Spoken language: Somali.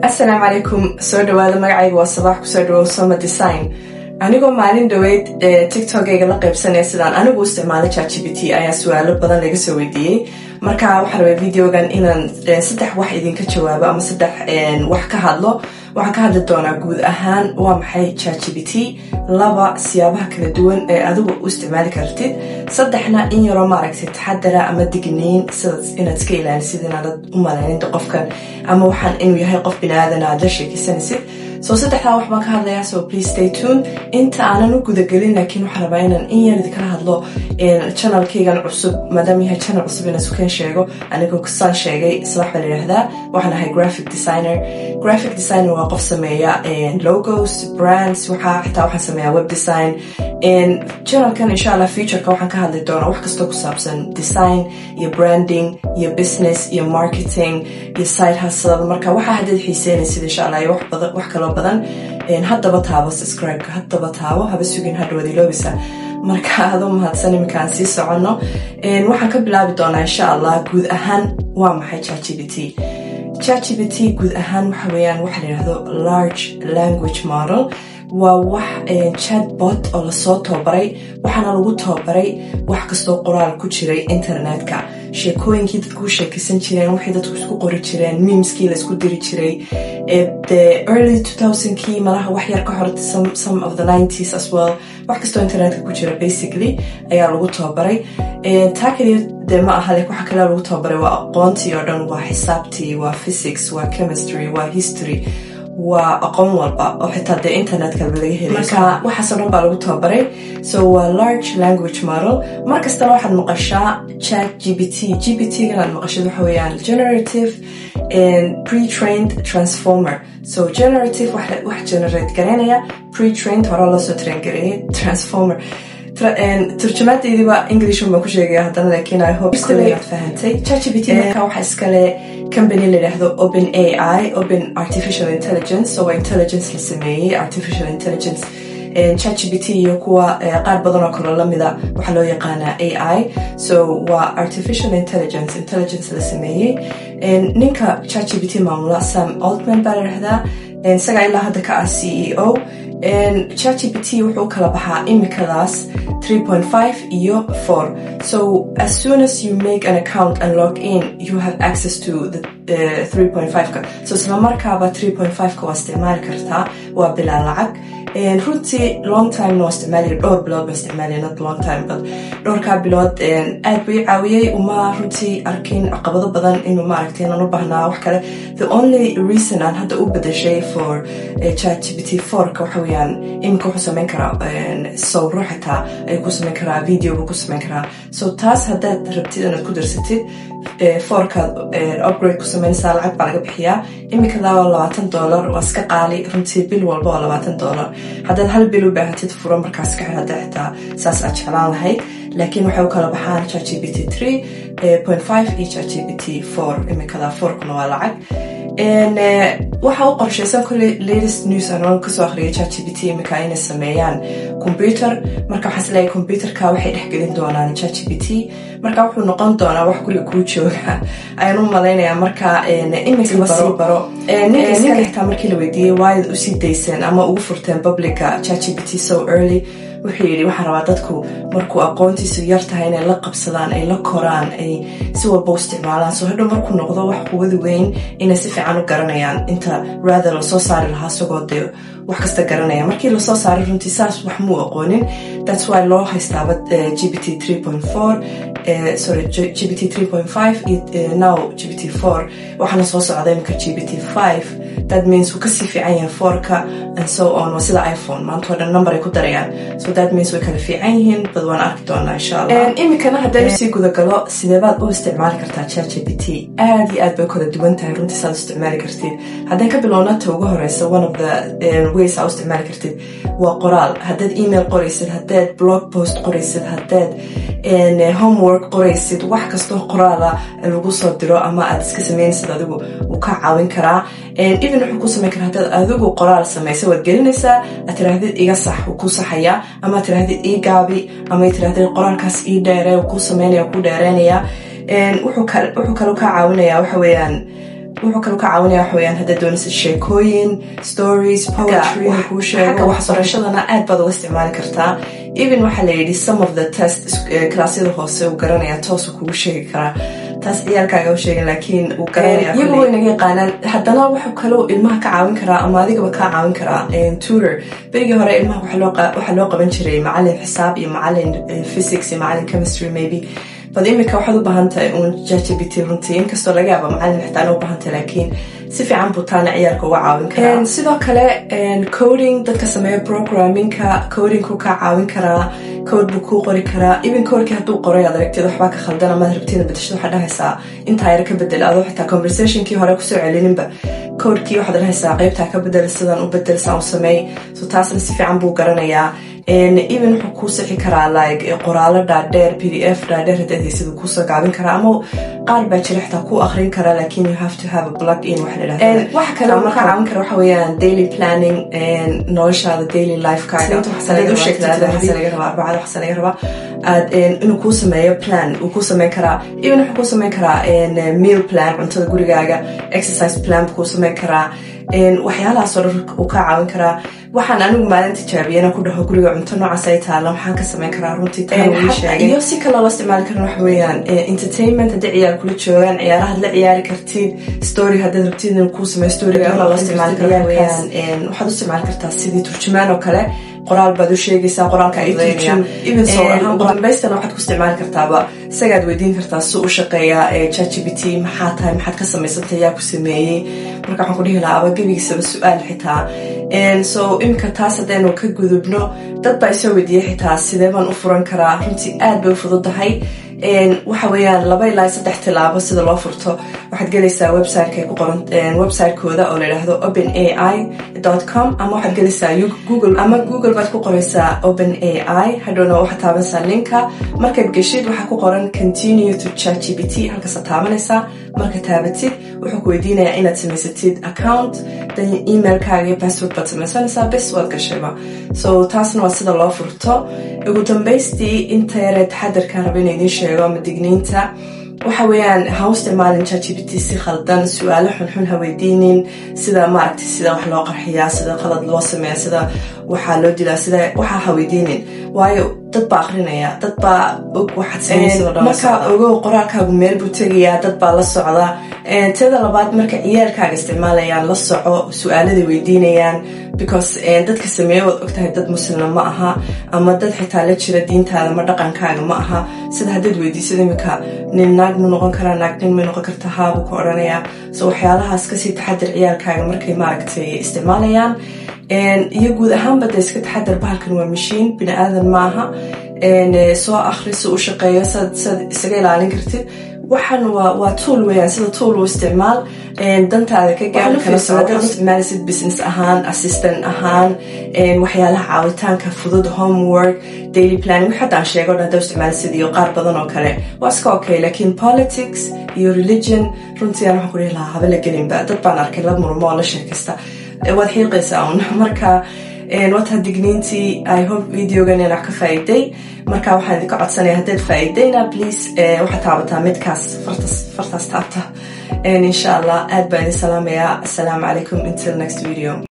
Asalaamu calaykum, soo dhawaada. Magacayga waa Sabaax, kusoo dhawow Soma Design. Anigoo maalin dhaweyd TikTokayga la qaybsanaya sidaan anigu u isticmaalo ChatGPT ayaa su-aalo badan laga soo weydiiyey. Marka waxaa rabay videogan inaan saddex wax idinka jawaabo ama saddex wax ka hadlo. Waxaan ka hadli doonaa guud ahaan waa maxay ChatGPT, laba, siyaabaha kala duwan ee adigu u isticmaali kartid, saddexna, in yaroo maaragtay taxadara ama digniin sidaas inaad iska ilaalisid inaanad u malayninta qofkan ama waxaan inuu yahay qof biniaadan aad la sheekaysanaysid. So saddexdaa wax baan ka hadlayaa, so please stay tuned. Inta aanan u gudagelin laakiin, waxaan rabaa inaan in yar idinkala hadlo channelkaygan cusub, maadaama yahay channel cusub, inaan sukeen sheego. Anigoo saan sheegay, Sabax baa la yidhaahdaa, waxaan ahay graphic designer. Graphic designer waa qof sameeya logos, brands, waxaa xitaa waxaan sameeyaa web design. Channelkan, insha Allah, futureka waxaan ka hadli doonaa wax kastoo ku saabsan design iyo branding iyo business iyo marketing iyo side hustle. Marka waxaa haddaad xiiseynaysid, insha Allah, iyo wax kaloo badan, haddaba taabo subscribe-ka, haddaba taabo, haba sugin, hadhowaad iloobisa. Marka adoo mahadsan, iminkaan sii soconno. Waxaan ka bilaabi doonaa, insha Allah, guud ahaan waa maxay ChatGPT. ChatGPT guud ahaan waxa weeyaan waxa la yidhahdo large language model. Waa wax chatbot oo lasoo tababaray, waxaana lagu tababaray wax kastoo qoraal ku jiray internetka, sheekooyinkii dadku u sheekaysan jireen, waxay dadku isku qori jireen, memeskii la isku diri jiray the early 2000kii, malaha wax yar ka hor, some of the 90s as well. Wax kastoo internetka ku jira basically ayaa lagu tababaray. Taa kaliya dee ma aha, laakiin waxa kale lagu tababaray waa aqoontii oo dhan, waa xisaabtii, waa physics, waa chemistry, waa history, waa aqoon walba oo xitaa dee internetka laga helay. Marka waxaasoo dhan baa lagu tababaray. So waa large language model. Mar kastana waxaad maqashaa Chat GPT. GPT ganaad maqashid waxa weeyaan generative and pre-trained transformer. So generative, wax generate garaynaya, pre-trained, hore loo soo train gareeyay, transformer. Turjumaadeediiba English baan ku sheegaya haddana, laakiin I hope still inaad fahantay. ChatGPT marka waxaa iskale company la yidhaahdo Open AI, Open Artificial Intelligence. So waa intelligence la sameeyey, artificial intelligence. ChatGPT iyo kuwa qaar badan oo kaloo lamida waxaa loo yaqaanaa AI. So waa artificial intelligence, intelligence la sameeyey. Ninka ChatGPT maamula Sam Altman baa la yidhahdaa, isagaa ilaa hadda ka ah CEO. ChatGPT wuxuu u kala baxaa imikadaas 3.5 iyo 4. So as soon as you make an account and log in, you have access to the 3.5ka. So isla markaaba 3.5ka waa isticmaali kartaa, waa bilaa lacag. Runtii long time waa isticmaaliya, dhowr bilood baan isticmaaliya, not long time but dhowrkaa bilood aad bay caawiyey. Uma runtii arkin caqabado badan inuu maaragtay inaan u baahnaa wax kale. The only reason aan hadda u bedeshay for ChatGPT 4ka waxa weeyaan iminka wuxuu samayn karaa sawiro, xitaa ayuu ku samayn karaa, video buu ku samayn karaa. So taas haddaad rabtid inaad ku darsatid, 4kaad upgrade ku samaynaysaa, lacag baa laga bixiyaa. Iminkadaa waa $20, waa iska qaali runtii. Bil walba waa $20. Haddaad hal bil u baahatid, furo, markaas ka xir haddaa xitaa saas aad jeclaan lahayd. Laakiin waxay u kala baxaan ChatGPT 3.5 iyo ChatGPT 4. Imikada 4kuna waa lacag. Waxa u qorshaysan kolley, latest news aan kasoo akhriyay, ChatGPT imika inay sameeyaan computer. Marka waxaa isleeyahay computerka waxay dhexgelin doonaan ChatGPT. Marka wuxuu noqon doonaa wax guriga kuu jooga ayaan u malaynayaa. Marka imika sii baro. Ninka xitaa markii la weydiiyey waayad usii dayseen ama ugu furteen publica ChatGPT so early, wuxuu yidhi waxaan rabaa dadku markuu aqoontiisu yar tahay inay la qabsadaan, ay la koraan, ay si walba u isticmaalaan, so hadhow markuu noqdo wax quwad weyn inay si fiican u garanayaan, inta rather lasoo saari lahaa isagoo dee wax kasta garanaya. Markii lasoo saaray runtii saas wax muu aqoonin. That's why loo haystaaba GPT 3.4, sorry, GPT 3.5 iyo now GPT 4. Waxaana soo socda imika GPT 5. That means wuu kasii fiican yahay 4ka and so on. Waa sida iPhone, maanta oo dhan number ay ku darayaan. So that means way kala fiican yihiin, bad waan arki doonaa, insha Allah. Imikana haddaan usii gudagalo sideebaad u isticmaali kartaa ChatGPT, aad iyo aad bay kala duwan tahay runtii saad u isticmaali kartid. Haddaan ka bilowna ta ugu horeysa, one of the ways aa u isticmaali kartid waa qoraal. Haddaad email qoraysid, haddaad blog post qoraysid, haddaad homework qoraysid, wax kastoo qoraala lagu soo diro ama aad iska sameynaysid adigu, wuu kaa caawin karaa. Even wuxuu ku samayn karaa haddaad adigu qoraal samaysa, waad gelinaysaa, aad tiraahdid "iga sax", wuu ku saxayaa, ama aad tiraahdid "ii gaabi", ama aad tiraahdid "qoraalkaas ii dheere", wuu ku sameynaya, ku dheereynaya. Wuxuu kaloo kaa caawinayaa waxa weeyaan Wuxuu kaloo ka caawinaya waxa weeyaan haddaad doonaysid sheekooyin, stories, poetry kuu sheego. Xagga waxbarashadana aad baad uga isticmaali kartaa. Even waxaa la yidhi some of the test kalaasyada hoose uu garanaya, toos uu kugu sheegi karaa. Taas ciyaalkaaga u sheegin, laakiin uu garanaya, iyagu way naga yaqaanaan. Haddana wuxuu kaloo ilmaha ka caawin karaa ama adigaba kaa caawin karaa tutor. Berigii hore ilmaha waxaa loo qaban jiray macalin xisaab iyo macalin physics iyo macalin chemistry maybe, but imika waxaad u baahan tahay uun ChatGPT runtii, inkastoo laga yaabo macalin xitaa inuu u baahan tahay, laakiin si fiican buu taana ciyaalka uga caawin karaa. Sidoo kale coding, dadka sameeya programmingka, codingku kaa caawin karaa, code buu kuu qori karaa. Even codekii hadduu qoray aad aragtid waxbaa ka khaldan amaad rabtid bedeshad, waxaad dhahaysaa intaa yar ka bedel, adoo xitaa conversationkii hore kusoo celininba codekii waxaad dhahaysaa qaybtaa ka bedel, sidan u bedel, saan u sameey. So taasna si fiican buu garanayaa. Even wuxuu kuu sixi karaa like qoraalo dhaadheer, PDF dhaadheer haddaad haysid uu kuusoo gaabin karaa, ama qaar baa jira xitaa kuu akrin karaa, laakiin you have to have a plug in wax la yidhahdo. Waxa kale uu ka caawin kara waxa weeyaan daily planning, noloshaada, daily lifekaaga. Hadaad u sheegtid waxaase laga rabaa, Arbacada waxaase laga rabaa, aad inuu kuu sameeyo plan uu kuu sameyn karaa. Even wuxuu kuu sameyn karaa meal plan, cuntada gurigaaga, exercise plan buu kuu sameyn karaa. Waxyaalahaasoo dhan uu kaa caawin karaa. Waxaan anigu maalin tijaabiyana ku dhaho guriga cunto noocaas ay taala, maxaan ka sameyn karaa? Runtii taan uu sheegay. Iyo si kale loo isticmaali karan waxa weeyaan entertainment. Haddii ciyaar kula joogaan, ciyaarahaad la ciyaari kartid. Story haddaad rabtid inuu kuu sameeyo storyga loo isticmaali kara weeyaan. Waxaad u isticmaali kartaa sidii turjumaan oo kale, qoraal baad u sheegaysaa, qoraalka ay turjum. Even so ugu dambaystana waxaad ku isticmaali kartaaba isagaad weydiin kartaa si u shaqeeyaa ChatGPT, maxaa tahay, maxaad ka samaysantay, yaa ku sameeyey. Marka waxaan ku dhihi lahaa aba gebigiisaba su-aal xitaa. So imika taas haddaynu ka gudubno, dad baa isoo weydiiyey xitaa sidee baan u furan karaa. Runtii aad bay u fududahay. Waxa weeyaan 2 ilaa 3 tilaabo sida loo furto. Waxaad gelaysaa websiteka ku qoran, websitekooda oo la yidhaahdo openai.com, ama waxaad gelaysaa Google, ama Google baad ku qoraysaa OpenAI. Hadhowna waxaad taabanaysaa linka. Markaad geshid waxaa ku qoran "Continue to ChatGPT", halkaasaad taabanaysaa. Marka taabatid wuxuu ku weydiinayaa inaad samaysatid account, dan emailkaaga iyo password baad samaysanaysaa, bes, waad gashayba. So taasna waa sida loo furto. Ugu dambaystii, inta yaree taxadarkaan raba ina idiin sheego ama digniinta waxa weeyaan: ha u isticmaalin ChatGPT si khaldan. Su-aalo xunxun ha weydiinin, sida maaragtay sida wax loo qarxiyaa, sida qalad loo sameeya, sida waxaa loo dilaa, sida waxaa ha weydiinin, waayo dad baa akrinaya, dad baa og waxaad sameynaysa dhan. Marka ogow, qoraalkaagu meel buu tegayaa, dad baa la socda. Teeda labaad, marka ciyaalkaaga isticmaalayaan la soco su-aaladay weydiinayaan, because dadka sameeya waad ogtahay dad muslima ma aha, ama dad xitaa la jira diintaada ma dhaqankaaga ma aha. Sida haddaad weydiisad imika nin naag mu noqon karaa, naag nin may noqon karta, haabuu ku odhanayaa. So waxyaalahaas kasii taxadir ciyaalkaaga markay maaragtay isticmaalayaan. Iyo guud ahaanba de iska taxadar, bahalkan waa mashiin, bini aadan maaha. Soo akhri si u shaqeeyo, saad isaga ilaalin kartid. Waxaan waa tool weeyaan, sida tool u isticmaal, dantaada ka gaar. Kala socda isticmaalisid business ahaan, assistant ahaan, waxyaalaha caawitaanka fudud, homework, daily planning, wix haddaan sheego dhan haddaa isticmaalisid iyo qaar badan oo kale waa iska okay. Laakiin politics iyo religion runtii aan waxaan ku dhihi lahaa haba la gelinba. Dad baan arkay la murmo oo la sheekaysta, waad xiiqaysaa un. Marka wataa digniintii. I hope videogan inaan wax ka faa'iiday. Marka waxaan idinka codsanaya haddaad faa'iidayna, please waxaad taabataa midkaas, fartaas taabta, insha Allah. Aad baan idin salaamayaa. Assalaamu calaykum, until next video.